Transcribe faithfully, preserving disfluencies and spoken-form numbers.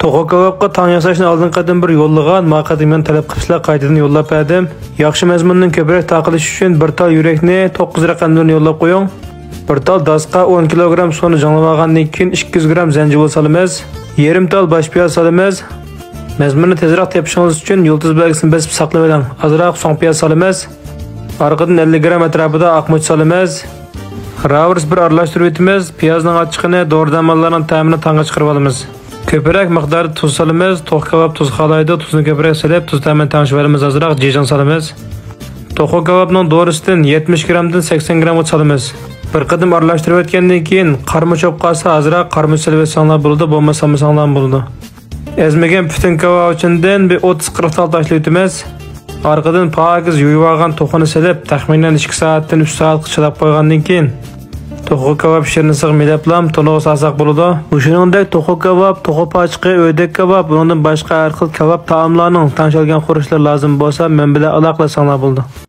توخۇ كاۋاپقا تاڭ ياساشنى ئالدىنقى قېتىم بىر يوللىغان، ما قېتىم يەنە تەلەپ قىلىپسىلەر، قايتىدىن يوللاپ بەردىم. ياخشى مەزمۇننىڭ كۆپرەك تارقىلىشى ئۈچۈن بىر تال يۈرەكنى توققۇز رەقەم بىلەن يوللاپ قويۇڭ. بىر تال داسقا ئون كىلوگرام سۇنى جىڭلىۋالغاندىن كېيىن ئىككى يۈز گرام زەنجىۋىل سالىمىز. يېرىم تال باش پىياز سالىمىز. مەزمۇننى تېزرەك تېپىشىڭىز ئۈچۈن يۇلتۇز بەلگىسىنى بېسىپ ساقلىۋېلىڭ. ئازراق سوڭ پىياز سالىمىز. ئارقىدىن ئەللىك گرام ئەتراپىدا ئاقمۇچ سالىمىز. راۋۇرۇس بىر ئارىلاشتۇرۇۋېتىمىز. پىيازنىڭ ئاچچىقىنى، دورا-دەرمانلارنىڭ تەمىنى تاڭغا چىقىرىۋالىمىز. كۆپرەك مىقداردا تۇز سالىمىز. توخۇ كاۋاپ تۇز خالايدۇ، تۇزنى كۆپرەك سېلىپ، تۇز تەمىنى تەڭشىۋالىمىز، ئازراق جىجىڭ سالىمىز. توخۇ كاۋاپنىڭ دورىسىدىن يەتمىش گرامدىن سەكسەن گرامغىچە سالىمىز. بىر قېتىم ئارىلاشتۇرۇۋەتكەندىن كېيىن، قارىمۇچ بولۇپ قالسا، ئازراق قارىمۇچ سېلىۋەتسەڭلار بولىدۇ، بولمىسا سالمىساڭلارمۇ بولىدۇ. ئەزمىگەن پۈتۈن كاۋاپ ئىچىدىن بىر ئوتتۇز قىرىق تال تاشلىۋېتىمىز. ئارقىدىن پاكىز يۇيۇۋالغان توخۇنى سېلىپ، تەخمىنەن ئىككى سائەتتىن ئۈچ سائەتقىچە چىلاپ قويغاندىن كېيىن، توخۇ كاۋاپ شىرنىسىغا مىدەپلام تونۇرغا سالساق بولىدۇ. مۇشۇنىڭدەك توخۇ كاۋاپ، توخۇ پاچىقى، ئۆردەك كاۋاپ، ئۇنىڭدىن باشقا ھەر خىل كاۋاپ تائاملارنىڭ تەڭشەلگەن خۇرۇچلىرى لازىم بولسا، مەن بىلەن ئالاقىلەشسەڭلار بولىدۇ.